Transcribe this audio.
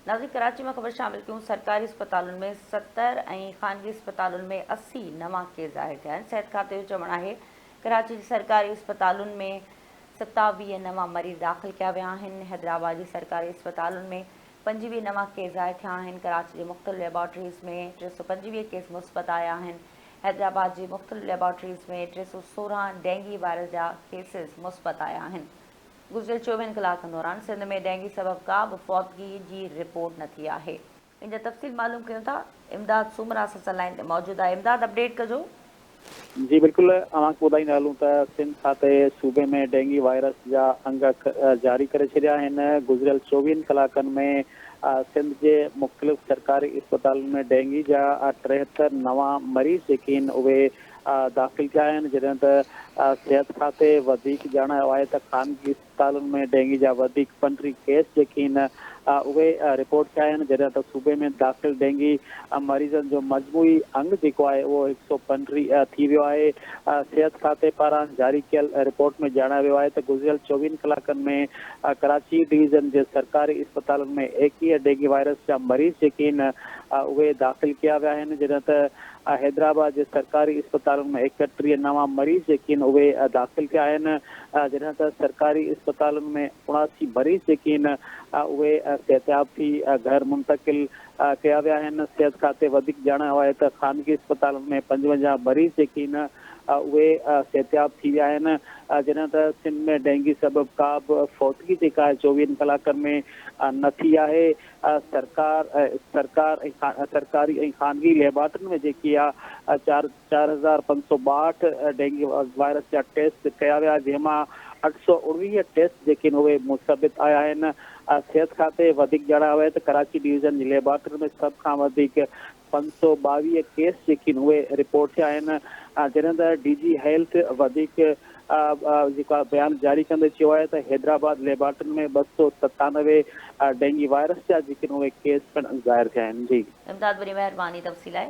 ناظرين ڪراچي مان خبر شامل ڪيون سرڪاري اسپتالن ۾ 70 ۽ خانگي اسپتالن ۾ 80 نوان ڪيس ظاهر ٿيا آهن. صحت کاتي جو چوڻ آهي ڪراچي جي سرڪاري اسپتالن ۾ 27 نوان مريض داخل ڪيا ويا آهن. حيدرآباد جي سرڪاري اسپتالن ۾ 25 نوان ڪيس ظاهر ٿيا آهن. ڪراچي جي مختلف ليبارٽريز ۾ 325 ڪيس مثبت آيا آهن. حيدرآباد جي مختلف ليبارٽريز ۾ 316 ڊينگي وائرس جا ڪيسز مثبت آيا آهن. گذريل چوويهن ڪلاڪن دوران سنڌ ۾ ڊينگي سبب ڪا به فوتگي جي رپورٽ نه ٿي آهي. ان جا تفصيل معلوم ڪيون ٿا. امداد سومرا اسان سان لائين تي موجود آهي. امداد اپڊيٽ ڪجو. جي بلڪل اوهان کي ٻڌائيندا هلون ته سنڌ کاتي صوبي ۾ ڊينگي وائرس جا انگ اک جاري ڪري ڇڏيا آهن گذريل چوويهن ڪلاڪن ۾ سنڌ جي مختلف سرڪاري اسپتالن ۾ ڊينگي جا 73 نوان مريض جيڪي آهن اهي داخل ٿيا آهن، جڏهن ته صحت کاتي وڌيڪ ڄاڻايو آهي ته خانگي اسپتالن ۾ ڊينگي جا وڌيڪ 35 ڪيس جيڪي آهن اهي رپورٽ ٿيا آهن، جڏهن ته صوبي ۾ داخل ڊينگي مريضن جو مجموعي انگ جيڪو آهي اهو 135 ٿي ويو آهي. صحت کاتي پاران جاري ڪيل رپورٽ ۾ ڄاڻايو ويو آهي ته گذريل چوويهن ڪلاڪن ۾ ڪراچي ڊويزن جي سرڪاري اسپتالن ۾ 21 ڊينگي وائرس جا مريض جيڪي آهن اهي داخل ڪيا ويا آهن، جڏهن ته حيدرآباد جي سرڪاري اسپتالن ۾ 31 نوان مريض جيڪي آهن اهي داخل ٿيا آهن جڏهن ته سرڪاري اسپتالن ۾ 79 مريض جيڪي آهن اهي صحتياب ٿي گهر منتقل ڪيا ويا آهن. صحت کاتي وڌيڪ ڄاڻايو آهي ته خانگي اسپتالن ۾ 55 مريض جيڪي آهن اهي صحتياب ٿي ويا آهن جڏهن ته سنڌ ۾ ڊينگي سبب ڪا به فوتگي جيڪا آهي چوويهن ڪلاڪن ۾ نه ٿي آهي. سرڪار سرڪار ۽ سرڪاري ۽ خانگي ليبارٽرين ۾ جيڪي آ چار 4562 ڊينگي وائرس جا ٽيسٽ ڪيا ويا جنهن مان 819 ٽيسٽ جيڪي آهن اهي مثبت آيا آهن صحت کاتي وڌيڪ ڄاڻايو آهي ته ڪراچي ڊويزن جي ليبارٽرين ۾ سڀ کان وڌيڪ 522 ڪيس جيڪي آهن اهي رپورٽ ٿيا آهن جڏهن ته ڊي جي هيلٿ وڌيڪ جيڪو آهي بيان جاري ڪندي چيو آهي ته حيدرآباد ليبارٽرين ۾ 297 ڊينگي وائرس جا جيڪي آهن اهي ڪيس پڻ ظاهر ٿيا آهن جي. امداد وڏي مهرباني تفصيل لاء.